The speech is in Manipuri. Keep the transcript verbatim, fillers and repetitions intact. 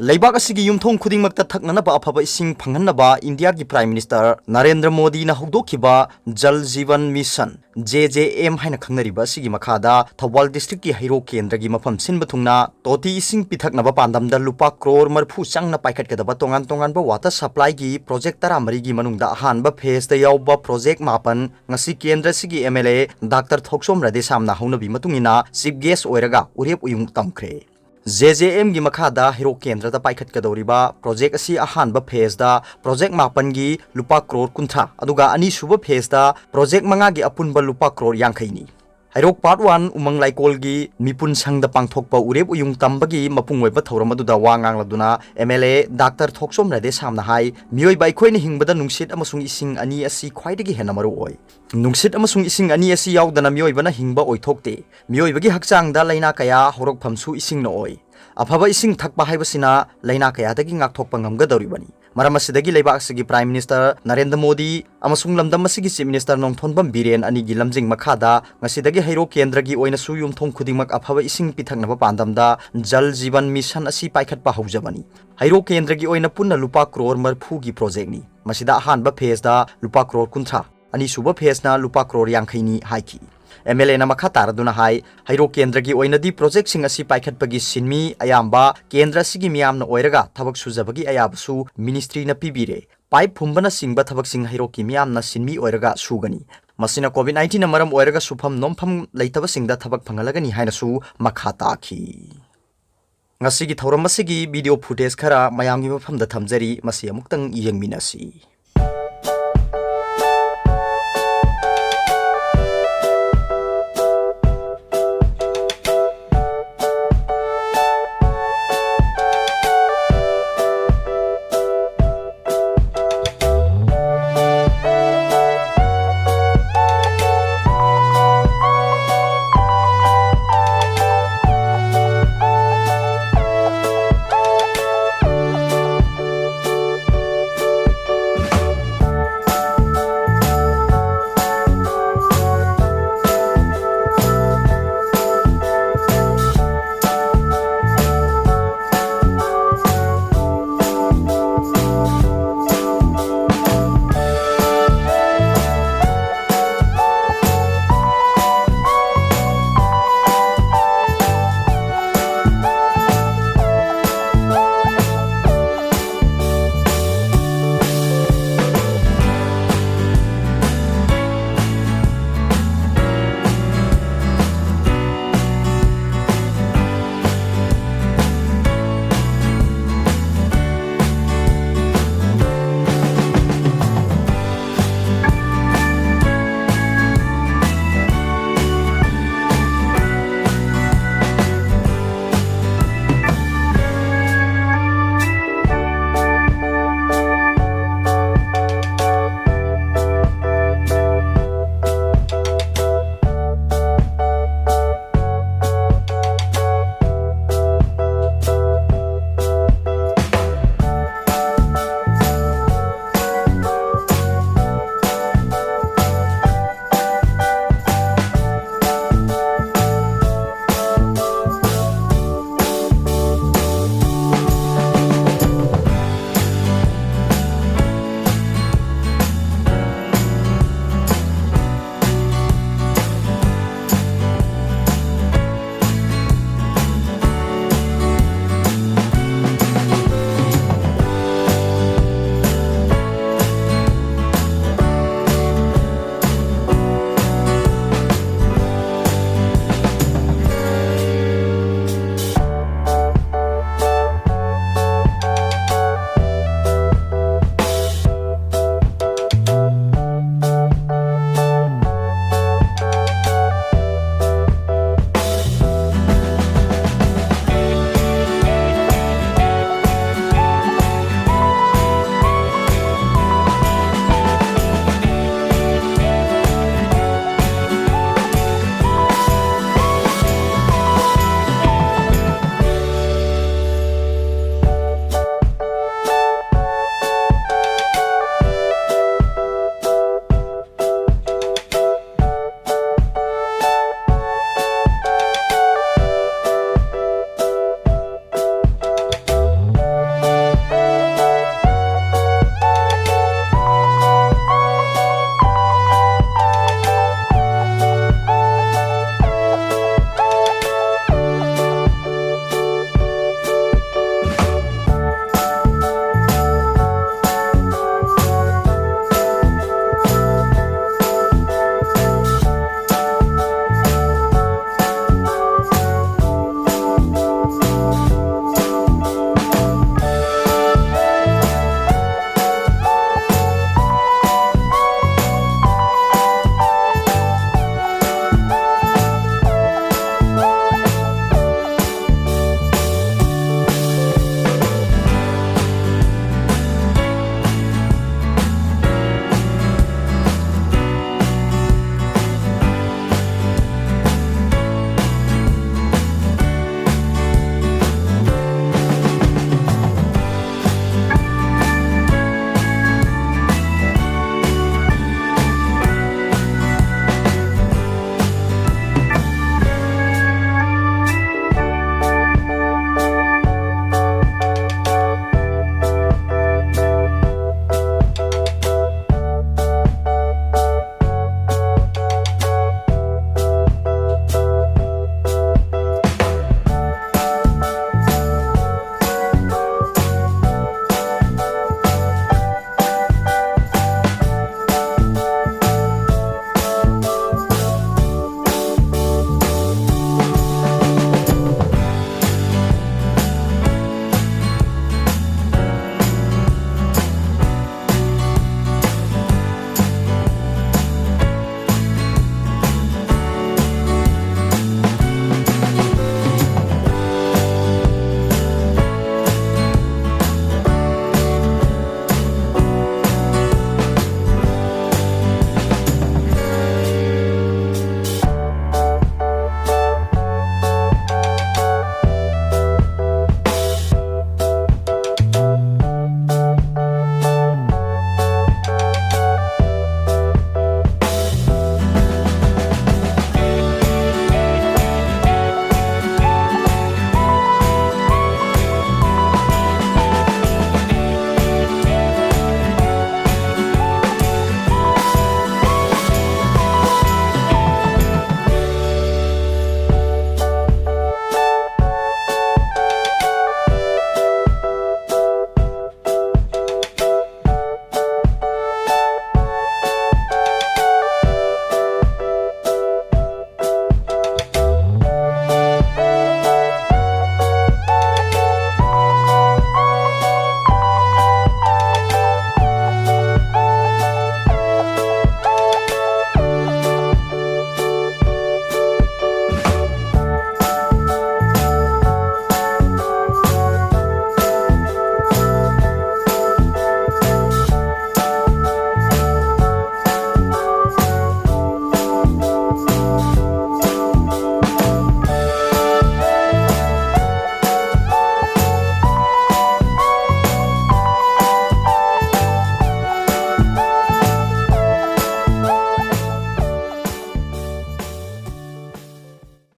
ꯂꯩꯕꯥꯛ ꯑꯁꯤꯒꯤ ꯌꯨꯝꯊꯣꯡ ꯈꯨꯗꯤꯡꯃꯛꯇ ꯊꯛꯅꯅꯕ ꯑꯐꯕ ꯏꯁꯤꯡ ꯐꯪꯍꯟꯅꯕ ꯏꯟꯗꯤꯌꯥꯒꯤ Prime Minister ꯅꯔꯦꯟꯗ꯭ꯔ ꯃꯣꯗꯤꯅ ꯍꯧꯗꯣꯛꯈꯤꯕ ꯖꯜ ꯖꯤꯕꯟ ꯃꯤꯁꯟ, J J M ꯍꯥꯏꯅ ꯈꯪꯅꯔꯤꯕ ꯑꯁꯤꯒꯤ ꯃꯈꯥꯗ ꯊꯧꯕꯥꯜ districtꯀꯤ ꯍꯩꯔꯣꯛ ꯀꯦꯟꯗ꯭ꯔꯒꯤ ꯃꯐꯝ ꯁꯤꯟꯕ ꯊꯨꯡꯅ ꯇꯣꯇꯤ ꯏꯁꯤꯡ ꯄꯤꯊꯛꯅꯕ ꯄꯥꯟꯗꯝꯗ ꯂꯨꯄꯥ ꯀ꯭ꯔꯣꯔ ꯃꯔꯤꯐꯨ ꯆꯪꯅ ꯄꯥꯏꯈꯠꯀꯗꯕ ꯇꯣꯉꯥꯟ ꯇꯣꯉꯥꯟꯕ water supplyꯒꯤ project ꯇꯔꯥꯃꯔꯤꯒꯤ ꯃꯅꯨꯡꯗ ꯑꯍꯥꯟꯕ phaseꯇ ꯌꯥꯎꯕ project ꯃꯥꯄꯟ ꯉꯁꯤ ꯀꯦꯟꯗ꯭ꯔ ꯑꯁꯤꯒꯤ M L A Doctor ꯊꯣꯛꯆꯣꯝ ꯔꯥꯙꯦꯁ꯭ꯌꯥꯝꯅ ꯍꯧꯅꯕꯤ ꯃꯇꯨꯡ ꯏꯟꯅ Chief Guest ꯑꯣꯏꯔꯒ ꯎꯔꯦꯞ ꯎꯌꯨꯡ ꯇꯝꯈ꯭ꯔꯦ꯫ J J Mꯒꯤ ꯃꯈꯥꯗ ꯍꯩꯔꯣꯛ ꯀꯦꯟꯗ꯭ꯔꯗ ꯄꯥꯏꯈꯠꯀꯗꯧꯔꯤꯕ project ꯑꯁꯤ ꯑꯍꯥꯟꯕ phaseꯇ project ꯃꯥꯄꯟꯒꯤ ꯂꯨꯄꯥ ꯀ꯭ꯔꯣꯔ ꯀꯨꯟꯊ꯭ꯔꯥ, ꯑꯗꯨꯒ ꯑꯅꯤꯁꯨꯕ phaseꯇ project ꯃꯉꯥꯒꯤ ꯑꯄꯨꯟꯕ ꯂꯨꯄꯥ ꯀ꯭ꯔꯣꯔ ꯌꯥꯡꯈꯩꯅꯤ꯫ ꯍꯩꯔꯣꯛ Part One ꯎꯃꯪ ꯂꯥꯏꯀꯣꯜꯒꯤ ꯃꯤꯄꯨꯟ ꯁꯪꯗ ꯄꯥꯡꯊꯣꯛꯄ ꯎꯔꯦꯞ ꯎꯌꯨꯡ ꯇꯝꯕꯒꯤ ꯃꯄꯨꯡ ꯑꯣꯏꯕ ꯊꯧꯔꯝ ꯑꯗꯨꯗ ꯋꯥ ꯉꯥꯡꯂꯗꯨꯅ M L A Doctor ꯊꯣꯛꯆꯣꯝ ꯔꯥꯙꯦꯁ꯭ꯌꯥꯝꯅ ꯍꯥꯏ, ꯃꯤꯑꯣꯏꯕ ꯑꯩꯈꯣꯏꯅ ꯍꯤꯡꯕꯗ ꯅꯨꯡꯁꯤꯠ ꯑꯃꯁꯨꯡ ꯏꯁꯤꯡ ꯑꯅꯤ ꯑꯁꯤ ꯈ꯭ꯋꯥꯏꯗꯒꯤ ꯍꯦꯟꯅ ꯃꯔꯨ ꯑꯣꯏ꯫ ꯅꯨꯡꯁꯤꯠ ꯑꯃꯁꯨꯡ ꯏꯁꯤꯡ ꯑꯅꯤ ꯑꯁꯤ ꯌꯥꯎꯗꯅ ꯃꯤꯑꯣꯏꯕꯅ ꯍꯤꯡꯕ ꯑꯣꯏꯊꯣꯛꯇꯦ꯫ ꯃꯤꯑꯣꯏꯕꯒꯤ ꯍꯛꯆꯥꯡꯗ ꯂꯥꯏꯅꯥ ꯀꯌꯥ ꯍꯧꯔꯛꯐꯝꯁꯨ ꯏꯁꯤꯡꯅ ꯑꯣꯏ꯫ ꯑꯐꯕ ꯏꯁꯤꯡ ꯊꯛꯄ ꯍꯥꯏꯕꯁꯤꯅ ꯂꯥꯏꯅꯥ ꯀꯌꯥꯗꯒꯤ ꯉꯥꯛꯊꯣꯛꯄ ꯉꯝꯒꯗꯧꯔꯤꯕꯅꯤ꯫ ꯃꯔꯝ ꯑꯁꯤꯗꯒꯤ ꯂꯩꯕꯥꯛ ꯑꯁꯤꯒꯤ Prime Minister ꯅꯔꯦꯟꯗ꯭ꯔ ꯃꯣꯗꯤ ꯑꯃꯁꯨꯡ ꯂꯝꯗꯝ ꯑꯁꯤꯒꯤ Chief Minister ꯅꯣꯡꯊꯣꯟꯕꯝ ꯕꯤꯔꯦꯟ ꯑꯅꯤꯒꯤ ꯂꯝꯖꯤꯡ ꯃꯈꯥꯗ ꯉꯁꯤꯗꯒꯤ ꯍꯩꯔꯣꯛ ꯀꯦꯟꯗ꯭ꯔꯒꯤ ꯑꯣꯏꯅꯁꯨ ꯌꯨꯝꯊꯣꯡ ꯈꯨꯗꯤꯡꯃꯛ ꯑꯐꯕ ꯏꯁꯤꯡ ꯄꯤꯊꯛꯅꯕ ꯄꯥꯟꯗꯝꯗ ꯖꯜ ꯖꯤꯕꯟ ꯃꯤꯁꯟ ꯑꯁꯤ ꯄꯥꯏꯈꯠꯄ ꯍꯧꯖꯕꯅꯤ꯫ ꯍꯩꯔꯣꯛ ꯀꯦꯟꯗ꯭ꯔꯒꯤ ꯑꯣꯏꯅ ꯄꯨꯟꯅ ꯂꯨꯄꯥ ꯀ꯭ꯔꯣꯔ ꯃꯔꯤꯐꯨꯒꯤ projectꯅꯤ꯫ ꯃꯁꯤꯗ ꯑꯍꯥꯟꯕ phaseꯇ ꯂꯨꯄꯥ ꯀ꯭ꯔꯣꯔ ꯀꯨꯟꯊ꯭ꯔꯥ, ꯑꯅꯤꯁꯨꯕ phaseꯅ ꯂꯨꯄꯥ ꯀ꯭ꯔꯣꯔ ꯌꯥꯡꯈꯩꯅꯤ ꯍꯥꯏꯈꯤ꯫ M L Aꯅ ꯃꯈꯥ ꯇꯥꯔꯗꯨꯅ ꯍꯥꯏ, ꯍꯩꯔꯣꯛ ꯀꯦꯟꯗ꯭ꯔꯒꯤ ꯑꯣꯏꯅꯗꯤ projectꯁꯤꯡ ꯑꯁꯤ ꯄꯥꯏꯈꯠꯄꯒꯤ ꯁꯤꯟꯃꯤ ꯑꯌꯥꯝꯕ ꯀꯦꯟꯗ꯭ꯔ ꯑꯁꯤꯒꯤ ꯃꯤꯌꯥꯝꯅ ꯑꯣꯏꯔꯒ ꯊꯕꯛ ꯁꯨꯖꯕꯒꯤ ꯑꯌꯥꯕꯁꯨ ministryꯅ ꯄꯤꯕꯤꯔꯦ꯫ Pipe ꯐꯨꯝꯕꯅꯆꯤꯡꯕ ꯊꯕꯛꯁꯤꯡ ꯍꯩꯔꯣꯛꯀꯤ ꯃꯤꯌꯥꯝꯅ ꯁꯤꯟꯃꯤ ꯑꯣꯏꯔꯒ ꯁꯨꯒꯅꯤ꯫ ꯃꯁꯤꯅ COVID nineteenꯅ ꯃꯔꯝ ꯑꯣꯏꯔꯒ ꯁꯨꯐꯝ ꯅꯣꯝꯐꯝ ꯂꯩꯇꯕꯁꯤꯡꯗ ꯊꯕꯛ ꯐꯪꯍꯜꯂꯒꯅꯤ ꯍꯥꯏꯅꯁꯨ ꯃꯈꯥ ꯇꯥꯈꯤ꯫ ꯉꯁꯤꯒꯤ ꯊꯧꯔꯝ ꯑꯁꯤꯒꯤ video footage ꯈꯔ ꯃꯌꯥꯝꯒꯤ ꯃꯐꯝꯗ ꯊꯝꯖꯔꯤ, ꯃꯁꯤ ꯑꯃꯨꯛꯇꯪ ꯌꯦꯡꯃꯤꯟꯅꯁꯤ꯫